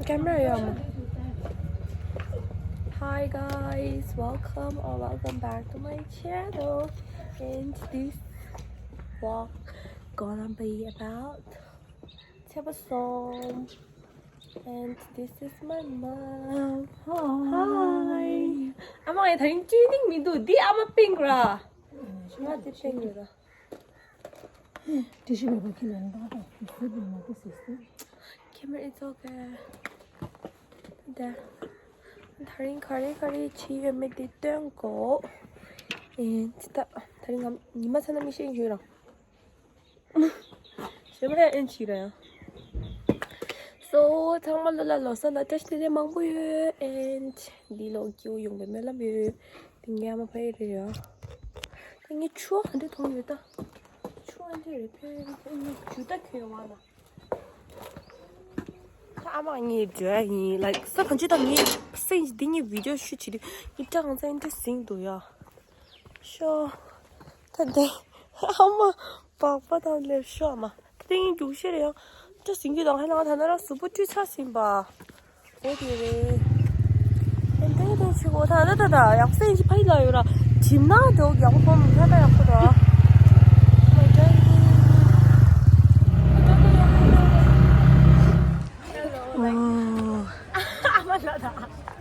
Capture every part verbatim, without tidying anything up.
Camera ཡོད་མ། Hi guys, welcome or welcome back to my channel. And this vlog gonna be about ཚེས་པ་གསུམ། And this is my mom. Hi. ཨ་མ་ངས་ད་རིང་བཅོས་ནིང་མི་འདུག་འདི་ཨ་མ་པིང་ར། ང་འདི་པིང་ར། ཏི་ཤུ་པེ་པར་ཁྱེར་ཡོང་དང་། ཏི་ཤུ་པེ་པར་མ་གཏོགས་ཟེར་ཏེ། Camera, it's okay. ད་ད་རིང་ག་རེ་ག་རེ་བྱས་ཡོད་མེད་དེ་སྟོན་གོ། ཨེ་ད་ད་རིང་ང་ཉི་མ་ཚ་ན་མི་ཤེས་ཡོད་རང་། ཞེས་པ་ཨེན་ཆི་ར་ཡང་། So ཚང་མ་ལོ་ལ་ལོ་གསར་ལ་བཀྲ་ཤིས་བདེ་ལེགས་མང་པོ་ཡོད། And འདི་ལོ་སྐྱིད་པོ་ཡོང་བའི་སྨོན་ལམ་ཡོད། དེ་ངའི་ཨ་མ་ཕ་ཡི་རེད་ཡ། ད་ངས་ཆུ་ཨ་འདྲ་འཐུང་ཡོད་ད། ཆུ་ཨ་འདྲ་རེད་ཕེ་ཕེ་ངས་ཇུ་ད་ཁྱོད་ཡོང་བ་ལ། ད་ཨ་མ་ངས་འགྲོ་ཡ་ཡིན། Like ས་གང་ཅི་ད་ངས་སེང་འདི་ངས་བི་ཌིའོ་ཤུ་བྱེད་དུས་ངས་སྐྲ་གང་ཚ་ཨ་འདྲ་ཟིང་འདུག་ཡ། ཤོ། ད་དེ་ཨ་མ་པགས་པ་དང་ལེབ་ཤོ་ཨ་མ། ད་དེ་ངའི་རྒྱུགས་ཤེས་རེད་ཡང་། ད་ཟིང་གི་དང་ཧ་ལ་ང་ད་ན་ར་གཟུགས་པོ་བཀྲུས་ཚར་ཟིན་པ། འོ་དེ་རེད། ཨེ་འདྲ་འདྲ་ཆུ་གོ་ད་ད་ད་ད་ཡག་སེ་ཡིན་གྱི་ཕ་ཡི་ལ་ཡོད་ར། གྲིམ་ན་འདྲ་ཡག་པོ་ཕོམ་ད་ད་ཡག་པོ་ད། ཨོ།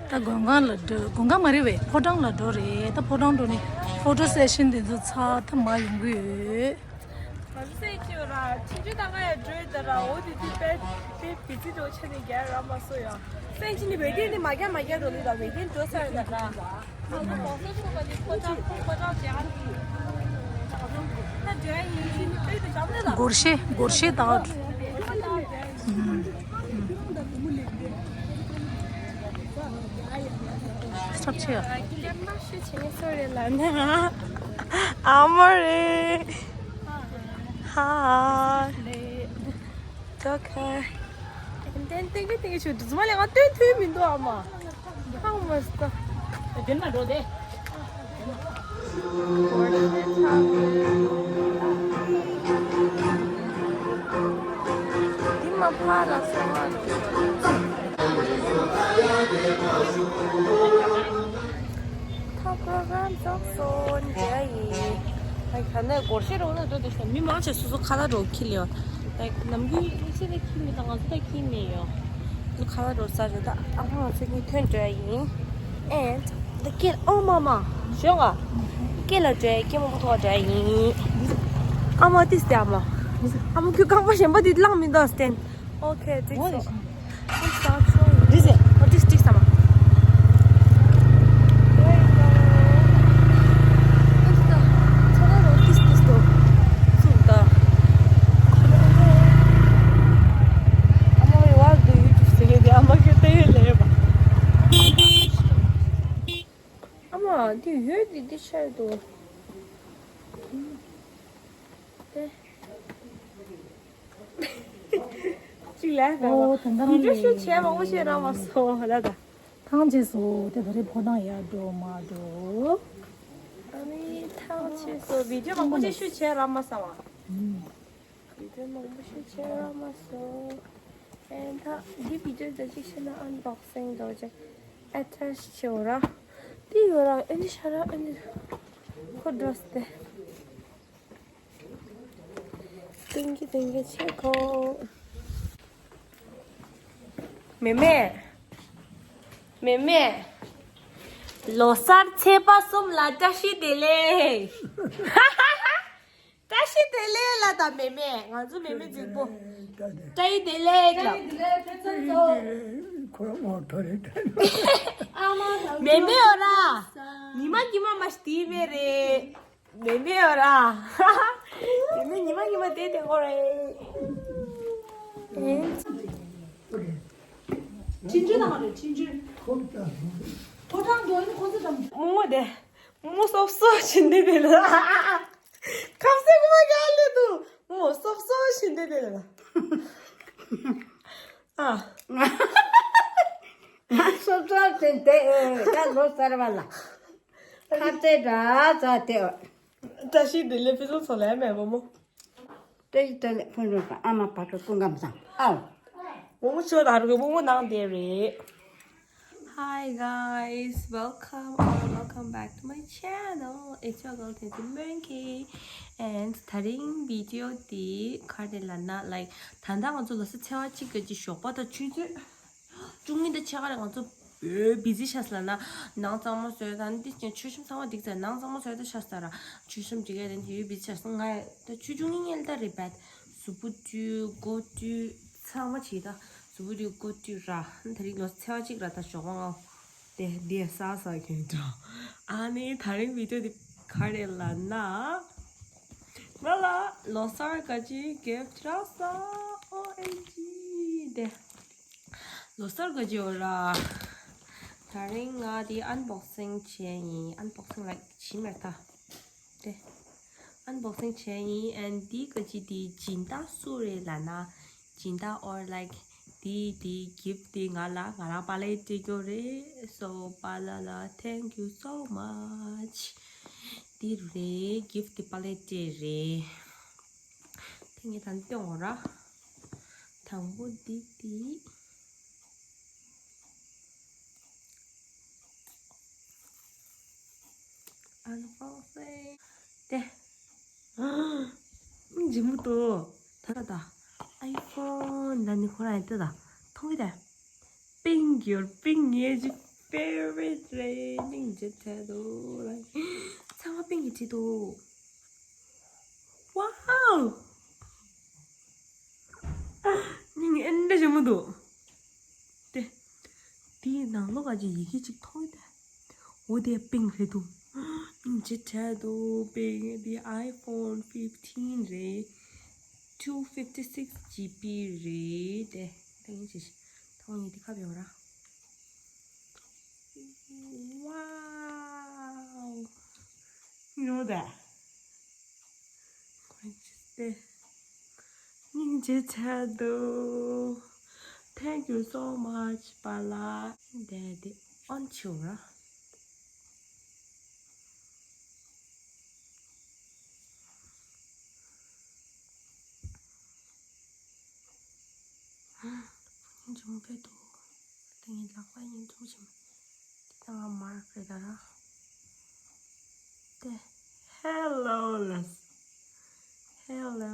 ད་མགོན་ཁང་ལ་འགྲོ། མགོན་ཁང་མ་རེད་བས། ཕོ་བྲང་ལ་འགྲོ་རེད། ད་ཕོ་བྲང་འགྲོ་ནས་ཕོ་ཊོ་སེ་ཤན་དེ་ཚོ་ཚར་ད་མར་ཡོང་གི་ཡོད། ང་ཚོ་སེ་ཅིའོ་ར་ཆིན་ཅུ་ད་ང་ཡ་འགྲོ་ཡོད་ད་ར། འོ་དེ་དུས་པེ་པེ་བི་ཛི་འགྲོ་ཆ་ནས་རྒྱ་ར་མ་སོ་ཡ། སེ་ཅི་ནི་བེ་ཏན་དེ་མ་རྒྱ་མ་རྒྱ་འགྲོ་ནི་ད་བེ་ཏན་འགྲོ་ས་ཡོད་ད་ར། ང་ཚོ་མོ་སོ་ཤོ་ག་ནི་ཕོ་བྲང་ཕོ་བྲང་རྒྱ་ར་ནི་ད་འགྲོ་ཡ་ཡིན་ནི་པེ་དེ་ཞབས་ནས་ད། སྒོར་གཞས་སྒོར་གཞས་ད། སྲབ་ཆེ་ཡ། སྐྱབས་མ་ཞུ་བྱེད་ནི་སུ་རེད་ལབ་ན། ཨ་མ་རེད། ཧ། ད་ཁ། ཏན་ཏན་ཏན་གི་ཏན་གི་ཞུ་དུ་མ་ལས་ང་སྟོན་ཐུབ་མི་འདུག་ཨ་མ། ཧང་མ་སྟ། དེ་ན་འགྲོ་དེ། འདི་མ་ཕར་ལ་སོང་ཨ་ལོ། ད་པྲོ་གྲམ་རྫོགས་སོང་འདྲ་ཡིན། ད་ག་ནས་སྒོར་གཞས་རོགས་ན་འགྲོ་དེ་ཤོག་མི་མང་ཆེ་སོ་སོ་ཁ་ལག་རོགས་ཁྱེར་ཡོད། ད་ནམ་རྒྱུན་ཁྱེད་ཚོ་ཁྱེར་མེད་ད་ང་ཚོ་ད་ཁྱེར་མེད་ཡོད། ཁ་ལག་རོགས་ཟ་རེད་ད་ཨ་ཕ་ང་ཚོ་གཉིས་ཐོན་འགྲོ་ཡ་ཡིན། And the kid, oh mama, ཞོག་ཨ། སྐེ་ལ་འགྲོ་ཡ་སྐེ་མང་པོ་ཐོག་འགྲོ་ཡ་ཡིན། ཨ་མ་ཏིས་ཏེ་ཨ་མ། ཨ་མ་ཁྱོད་རྐང་པ་གཞན་པ་དེ་བླངས་མི་འདུག་སྟན། Okay, འགྲིག་སོང་། This is what is this, Ama? ཨ་མ་འདི་ཡོད་འདི་འདི་ཤར་འདུག་གཅིག་ལ་ད་ཨོ་ད་ད་རང་བི་ཌིའོ་ལས་ཤུ་བྱས་མང་པོ་བྱས་རག་མ་སོང་ལ་ད། ཐང་ཆད་སོང་དེ་ད་རེས་ཕོ་བྲང་ཡར་འགྲོ་མར་འགྲོ། ཨ་ནི་ཐང་ཆད་སོང་བི་ཌིའོ་མང་པོ་ཅིག་ཤུ་བྱས་རག་མ་སོང་བ། ཨུམ། བི་ཌིའོ་མང་པོ་ཞིག་བྱས་རག་མ་སོང་། ཨེ་ད་འདི་བི་ཌིའོ་ད་ཅིག་བྱས་ན་ཨན་བོག་སིང་འདྲ་ཅིག་ཨེ་ཊེཆ་བྱེད་འོ་ར། འདི་ཡོད་ར་ཨེ་འདི་ཤ་ར་ཨེ་འདི་ཁོ་འགྲོ་སྟེ། ཏིང་གི་ཏིང་གི་ཆེ་ཁོ། མེ་མེ། མེ་མེ། ལོ་གསར་ཚེས་པ་གསུམ་ལ་བཀྲ་ཤིས་བདེ་ལེགས། བཀྲ་ཤིས་བདེ་ལེགས་ལ་ད་མེ་མེ། ང་ཚོ་མེ་མེ་རྫིག་པོ། བཀྲ་ཤིས་བདེ་ལེགས་ལ། ཁོ་རང་ངོ་ཐོ་རེད། མེ་མེ་འོ་ར། ཉི་མ་ཉི་མ་མ་ཤི་དེ་མེ་རེད། མེ་མེ་ཡོད་ར། མེ་མེ་ཉི་མ་ཉི་མ་བསྡད་བསྡད་ཁོ་རེད། ཆིན་ཆུ་ནང་རེད་ཆིན་ཆུ། ཕོ་བྲང་འགྲོ་ཡིན་ཁོ་ཚོ་དང་། མོ་མོ་དེ། མོ་སོབ་སོབ་ཕྱིན་བསྡད་དེ་ལ། ཁམས་སེ་ཀུ་མ་ག་ལེ་དུ། མོ་སོབ་སོབ་ཕྱིན་བསྡད་དེ་ལ། ཨ། ང་སོབ་སོབ་ཕྱིན་བསྡད་ཨེ་ད་ལོ་གསར་བ་ལ། ཁ་རྩེ་འདྲ་ཙ་དེ། བཀྲ་ཤིས་བདེ་ལེགས་ཕུན་སུམ་ཚོགས་ལ་མེད་པ་མོ། བཀྲ་ཤིས་བདེ་ལེགས་ཕུན་སུམ་ཚོགས། ཨ་མ་བག་དྲོ་སྐུ་ཁམས་བཟང་། ཨའོ། བུ་མོ་ཆོས་དང་རུས་བུ་མོ་ནང་བསྡད་རེད། Hi guys, welcome or welcome back to my channel. It's your girl Tenzin Monkey. And དེ་རིང་བི་ཌི་ཡོ་འདི་ག་རེ་ལབ་ན། like ད་ལྟ་ང་ཚོ་ལོ་གསར་ཚེས་པ་གཅིག་གི་ཞོགས་པ་དང་ཆུ་ཚོད་བཅུ་གཉིས་དང་ཕྱེད་ཀ་རེད། ང་ཚོ་བོད་བི་ཟི་ཤག་ལབ་ན། ནང་གཙང་མ་བཟོས་དང་འདི་ཀྱང་མཆོད་གཤོམ་ཚང་མ་འགྲིག་ཚར། ནང་གཙང་མ་བཟོས་དང་ཤག་ས་ར་མཆོད་གཤོམ་འགྲིག་ཡ་དེ་འདི་བོད་བི་ཟི་ཤག་སོང་། ང་ད་ཆུ་བཅུ་གཉིས་ཉལ་ད་རེད་པད། གཟུགས་པོ་བཀྲུས། མགོ་བཀྲུས། ཚང་མ་བྱས་ད། གཟུགས་པོ་བཀྲུས། མགོ་བཀྲུས་ར། དེ་རིང་ལོ་ཚེས་པ་གཅིག་ར། ད་ཞོགས་པ་ང་དེ་འདི་ས་ས་གྱོན་འགྲོ། ཨ་ནི་དེ་རིང་བི་ཌི་ཡོ་འདི་ག་རེ་ལབ་ན། ང་ལ་ལོ་གསར་ག་ཅི་གིཕ་ཊི་རག་སོང་། ཨོ་ཨེམ་ཇི། དེ་ལོ་གསར་ག་ཅི་ཡོད་ར། དེ་རིང་ང་དེ་ཨན་བོག་སིང་བྱས་ཡིན། ཨན་བོག་སིང་ལའིཀ་བྱེད་མེད་ད། དེ་ཨན་བོག་སིང་བྱས་ཡིན། ཨན་འདི་ག་ཅི་དེ་སྦྱིན་བདག་སུ་རེད་ལབ་ན། སྦྱིན་བདག་ཨོར་ལའིཀ་དེ་དེ་གིཕ་ཊི་དེ་ང་ལ་ང་རང་པཱ་ལགས་སྤྲད་རྒྱུ་རེད། སོ་པཱ་ལགས་ལ་thank you so much. དེ་རེད། གིཕ་ཊི་དེ་པཱ་ལགས་སྤྲད་རེད། དེ་ངས་ད་སྟོན་འོང་ར། དང་པོ་འདི་འདི། ཨན་བོག་སིང་། དེ། ཨང་། ཇི་མོ་ཏོ། ད་ད་ད། ཨའི་ཕོན་ད་ནི་ཁོ་རང་ཡིན་ཏེ་ད། མཐོང་གི་ད། པིང་གི་ཡོད། པིང་ངའི་ཅིག་ཕེ་ཝ་རི་ཊི་རེད། སྙིང་རྗེ་ཐལ་འདུག་ལ། ཚང་མ་པིང་གི་བྲིས་འདུག་ཝའོ། སྙིང་ཨེ་འདྲ་ཞིམ་པོ་འདུག་དེ། དེའི་ནང་ལོགས་ཀ་ཅིག་ཡི་གེ་ཅིག་མཐོང་ཡོད་དེ། འོ་དེ་པིང་རེད་འདུག་སྙིང་རྗེ་ཐལ་འདུག་པིང་དེ་ཨའི་ཕོན་ཕིཕ་ཊིན་རེད། two fifty six GB རེད་དེ། ད་ཡིན་ཅིག་མཐོང་ཡིན་དེ་ཁ་བེའོ་ར། ཝའོ། ཉོ་ད། ཁོ་ཅི་སྟེ། སྙིང་རྗེ་ཆེ་འདུག Thank you so much པཱ་ལགས། དེ་དེ་ཨོན་ཆུ་ར། སྙིང་རྗེ་མོ་ཕེབས་འདུག་དེ་ངའི་ལག་པ་སྙིང་རྗེ་མོ་ཆེ་མོ། དེ་ད་ང་མར་ཕེབས་ད་ར། དེ་hello ལ། Hello.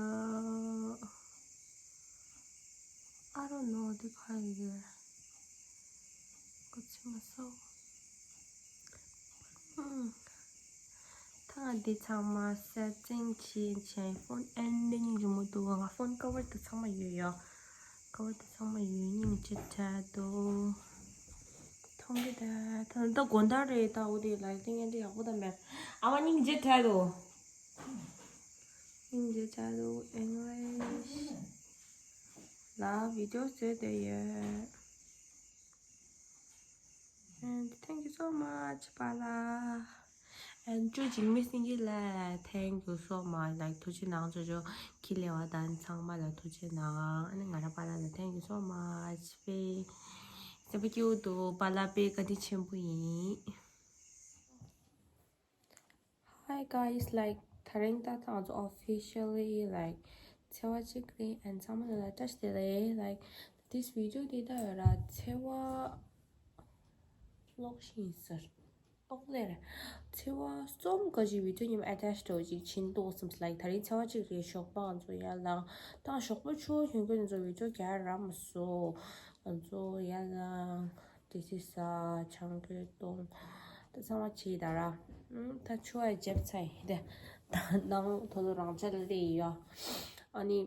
I don't know དེ་ག་རེ་རེད། ཁོ་ཚོས་མ་སོ། ཧུམ། ད་ང་འདི་ཚང་མ་སེ་ཊིང་བྱས་བྱས། ཕོན་ཨེ་འདི་སྙིང་རྗེ་མོ་འདུག་ང་ཕོན་ཀ་བར་དེ་ཚང་མ་ཡོད་ཡ། ཀ་བར་དེ་ཚང་མ་ཡོད། སྙིང་རྗེ་ཐལ་འདུག་མཐོང་གི་ད། ད་ད་དགོང་དག་རེད་ད། འོ་དེ་ལའིཊ་ངན་དེ་ཡག་པོ་ད་མེད། ཨ་མ་སྙིང་རྗེ་ཐལ་འདུག་སྙིང་རྗེ་ཐལ་འདུག English ལ་བི་ཌི་ཡོ་བཟོས་བསྡད་ཡོད། And thank you so much པཱ་ལགས། And ཅོ་འཇིགས་མེད་སེང་གེ་ལགས། Thank you so much like ཐུགས་རྗེ་གནང་། ཅོ་ཅོ་ཁྱི་ལས་བ་དང་ཚང་མ་ལ་ཐུགས་རྗེ་གནང་། ཨ་ནི་ང་རང་པཱ་ལགས་ལ་thank you so much དཔེ་སེམས་པ་སྐྱིད་པོ་འདུག་པཱ་ལགས་དཔེ་བཀའ་དྲིན་ཆེན་པོ་ཡིན། Hi guys, like དེ་རིང་ད་ང་ཚོ་officially like ཚེས་པ་གཅིག་རེད། And ཚང་མ་ལ་བཀྲ་ཤིས་བདེ་ལེགས། Like this video དེ་ད་ཡོད་ར། ཚེས་པ་ལོག་ཤིང་ཟེར། ལོག་ལེ་ར། ཚེས་པ་གསུམ་ག་ཅིག་video མཉམ་attach འགྲོ་ཅིག་ཕྱིན་ཏོག་བསམ། Like དེ་རིང་ཚེས་པ་གཅིག་རེད། ཞོགས་པ་ང་ཚོ་ཡར་ལངས། ད་ཞོགས་པ་ཆུ་བོ་ཞོན་ཀྱི་ང་ཚོ་video རྒྱག་རག་མ་སོང་། ང་ཚོ་ཡར་ལངས། དེ་ཚེ་ས་ཆང་གི་གཏོང་། ད་ཚང་མ་བྱས་ད་ར། ཨུམ། ད་ཆུ་བ་འཇབ་ཚ་ཡིན་ད། ད་ནང་ཐོ་ཐོ་རང་ཆ་ལ་ལེ་ཡོད། ཨ་ནི།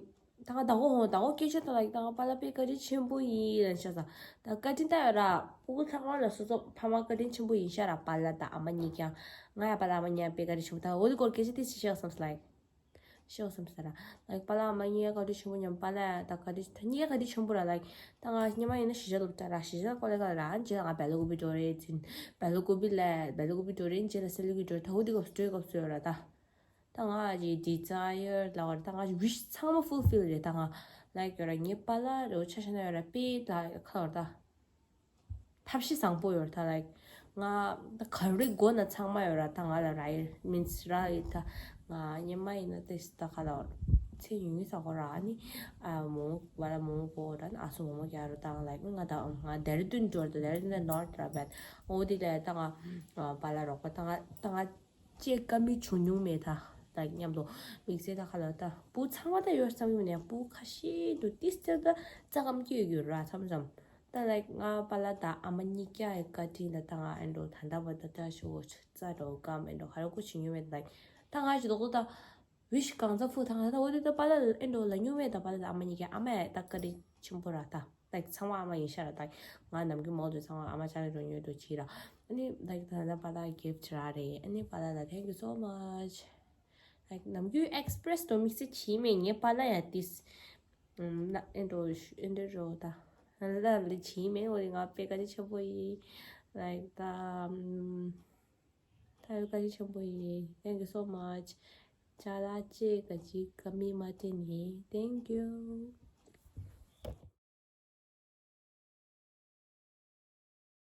ད་ང་ད་གོ་ཧོ་ད་གོ་སྐད་ཆ་ད་ལ་ཡིག་ད་ང་པཱ་ལགས་དཔེ་བཀའ་དྲིན་ཆེན་པོ་ཡིན་ལ་ཤ་ས། ད་བཀའ་དྲིན་ད་ཡོད་ར། ཕྲུ་གུ་ཚང་མ་ལ་སོ་སོ་ཕ་མ་བཀའ་དྲིན་ཆེན་པོ་ཡིན་ཤ་ར། པཱ་ལགས་ད་ཨ་མ་གཉིས་ཀྱང་། ང་ཡ་པཱ་ལགས་ཨ་མ་གཉིས་ཀྱང་དཔེ་བཀའ་དྲིན་ཆེན་པོ། ད་འོ་དེ་སྐོར་སྐད་ཆ་དེ་ཅི་བཤད་བསམ་སི་ལ་ཡིག་ཤོག་བསམ་ས་ར། Like པཱ་ལགས་ཨ་མ་གཉིས་ཀ་བཀའ་དྲིན་ཆེན་པོ་མཉམ། པཱ་ལགས་ད་བཀའ་དྲིན་ད་གཉིས་ཀ་བཀའ་དྲིན་ཆེན་པོ་ར། Like ད་ང་སྔོན་མ་ཡིན་ན་གཞིས་ཆགས་སློབ་གྲྭ་ར། གཞིས་ཆགས་ཀོ་ལེ་ག་ར། རྗེས་ལ་ང་སྦེལ་ཀོབ་པི་འགྲོ་རེད་ཟིན། སྦེལ་ཀོབ་པི་ལ་སྦེལ་ཀོབ་པི་འགྲོ་རེད། རྗེས་ལ་སི་ལི་གུ་འགྲོ་རེད། ད་འོ་དེ་སྐབས་སུ་འགྲོའི་སྐབས་སུ་ཡོད་ར་ད། ད་ང་ཨ་ཅེ་desire ལ་བར་ད་ང་wish ཚང་མ་fulfill རེད་ད་ང་། Like ཡོད་ར་ངའི་པཱ་ལགས་རེ་བོ་ཆ་བཞག་ན་ཡོད་ར་དཔེ་ད་ཁ་བར་ད། ཐབས་ཤེས་བཟང་པོ་ཡོད་ད། Like ང་ད་ག་རེ་དགོས་ན་ཚང་མ་ཡོད་ར་ད་ང་ལ་ར་ཡིན་means ར་ཡིན་ད། ང་སྔོན་མ་ཡིན་ན་དེ་ད་ག་ལ་བར་ ཚེ་ཡུན་ཡུན་ས་གོ་ར། ཨ་ནི་ཨ་མོ་བ་ལ་མོ་གོ་ར། ཨ་སོ་མོ་མོ་རྒྱ་རུ་དང་ལའིག་ང་དང་ང་དེར་དུན་འབྱོར་དུ་དེར་དུན་ནོར་ཏྲ་བད། འོ་དེ་ལས་ད་ང་པཱ་ལགས་རོགས་པ་ད་ང་ད་ང་ཅེ་ཀ་མི་བྱུང་མྱོང་མེད། ད་ད་མཉམ་དུ་དམིགས་བསལ་ད་ཁ་ལ་ད་བུ་ཚང་མ་ད་ཡོད་བསམ་ཡོང་ནས་བུ་ཁ་ཤས་དུ་ཏིས་ཏེ་ད་རྩ་ཀམ་སྐྱོད་ཡོད་ར་མཚམས་མཚམས། ད་ལའིག་ང་པཱ་ལགས་ད་ཨ་མ་གཉིས་ཀ་ཡི་བཀའ་དྲིན་ད་ད་ང་ཨེ་འགྲོ་ད་ད་བ་ད་ད་ཤོ་ཆ་རོ་ཀམ་ཨེ་འགྲོ་ཧ་ར་ཀུ་བྱུང་མྱོང་མེད། ད་ད་ང་ཞིག་ཏོག་ཏོ་ད་བིཤ་གང་ཚ་ཕུ་ཐང་ད་འོ་དེ་ད་པཱ་ལགས་ཨེ་འགྲོ་ལ་ཉུང་མེད། ད་པཱ་ལགས་ད་ཨ་མ་གཉིས་ཀ་ཨ་མ་ཡ་ད་བཀའ་དྲིན་ཆེན་པོ་ར། ད་ད་ཚང་མ་ཨ་མ་ཡིན་ཤ་ར། ད་ང་ནམ་རྒྱུན་མོ་དུ་ཚང་མ་ཨ་མ་ཅག་རེ་འགྲོ་ཉོས་དུ་བྱིས་ར། ཨ་ནི་ད་ད་ད་པཱ་ལགས་གིཕ་ཊི་རག་རེད། ཨ་ནི་པཱ་ལགས་ད་thank you so much། ལའིག་ནམ་རྒྱུན་ཨེགས་པི་རེ་སི་དུ་དམིགས་བསལ་བྱིས་མེད། ངའི་པཱ་ལགས་ཡ་ཏིས་ན་ཨེ་འགྲོ་ཨེ་འགྲོ་རོ་ད་ང་ལ་ལ་བྱིས་མེད། འོ་དེ་ང་དཔེ་བཀའ་དྲིན་ཆེན་པོ་ཡིན། ལའིག་ད་ད་བཀའ་དྲིན་ཆེན་པོ་ཡིན། thank you so much། ཅ་ལག་ཅེ་ག་ཅི་ཀ་མི་མ་དྲན་ནི་thank you།